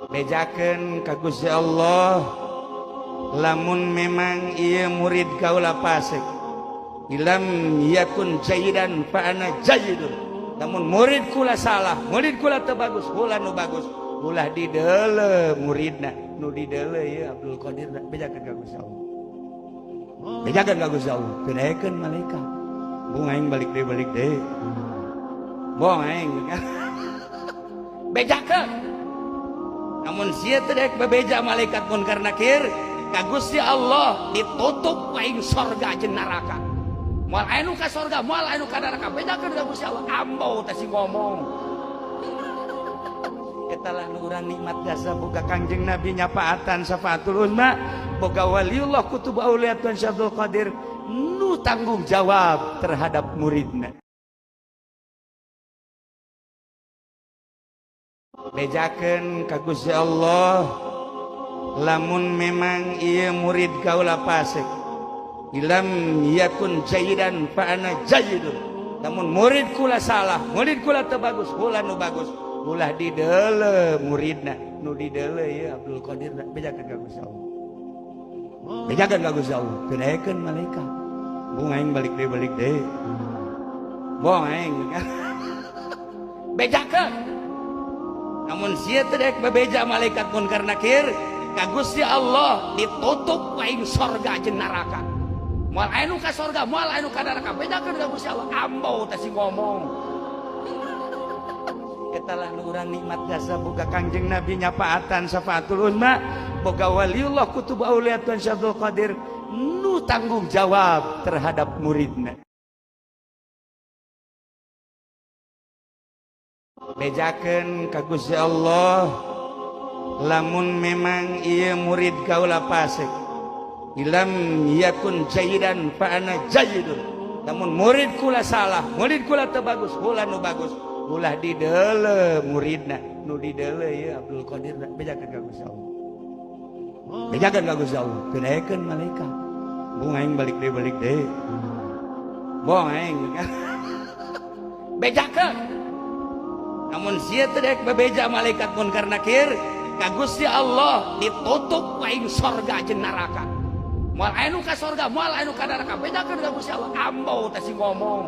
Bejakeun ka Gusti Allah, lamun memang ieu murid kaula fasik, ilam yakun jayidan fa ana jayidun. Lamun murid kula salah, murid kula teu bagus, kula nu bagus, ulah dideuleu muridna, nu dideuleu ieu Abdul Qadir. Bejakeun ka Gusti Allah, bejakeun ka Gusti Allah, teu daekeun malaikat. Bung aing balik deui, balik deui. Bohong aing. Bejakeun. Namun sia teu daek bebeja malaikat munkar nakir ka Gusti Allah ditutup aing sorga jeung neraka. Moal aya nu ka sorga, moal aya nu ka neraka. Bejakeun ka Gusti Allah. Ambau teh si ngomong. Eta lah nu urang nikmat jasa boga Kangjeng Nabi nyapaatan syafaatul uzma, boga waliullah kutub aulia Tuan Syekh Abdul Qadir nu tanggung jawab terhadap muridna. Bejakeun ka Gusti Allah, lamun memang ieu murid kaula fasik, ilam yakun jayidan fa ana jayidun. Lamun murid kula salah, murid kula teu bagus, kula nu bagus, ulah dideuleu muridna, nu dideuleu ieu Abdul Qadir. Bejakeun ka Gusti Allah, bejakeun ka Gusti Allah, teu daekeun malaikat. Bung aing balik deui, balik deui. Bohong aing. Bejakeun. Namun sia teu daek bebeja malaikat munkar nakir ka Gusti Allah ditutup aing sorga jeung neraka. Moal aya nu ka sorga, moal aya nu ka neraka. Bejakeun ka Gusti Allah. Ambau teh si ngomong. Eta lah nu urang nikmat jasa boga Kangjeng Nabi nyapaatan syafaatul uzma, boga waliullah kutub aulia Tuan Syekh Abdul Qadir nu tanggung jawab terhadap muridna. Bejakeun ka Gusti Allah, lamun memang ieu murid kaula fasik, ilam yakun jayidan fa ana jayidun. Lamun murid kula salah, murid kula teu bagus, kula nu bagus, ulah dideuleu muridna, nu dideuleu ieu Abdul Qadir. Bejakeun ka Gusti Allah, bejakeun ka Gusti Allah, teu daekeun malaikat. Bung aing balik deui, balik deui. Bohong aing. Bejakeun. Namun sia teu daek bebeja malaikat munkar nakir ka Gusti Allah ditutup aing sorga jeung neraka. Moal aya nu ka sorga, moal aya nu ka neraka. Bejakeun ka Gusti Allah. Ambau teh si ngomong.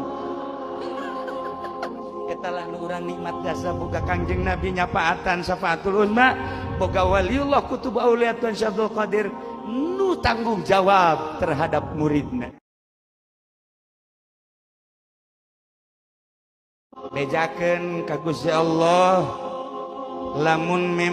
Eta lah nu urang nikmat jasa boga Kangjeng Nabi nyapaatan syafaatul uzma, boga waliullah kutub aulia Tuan Syekh Abdul Qadir nu tanggung jawab terhadap muridna. Bejakeun ka Gusti Allah, lamun memang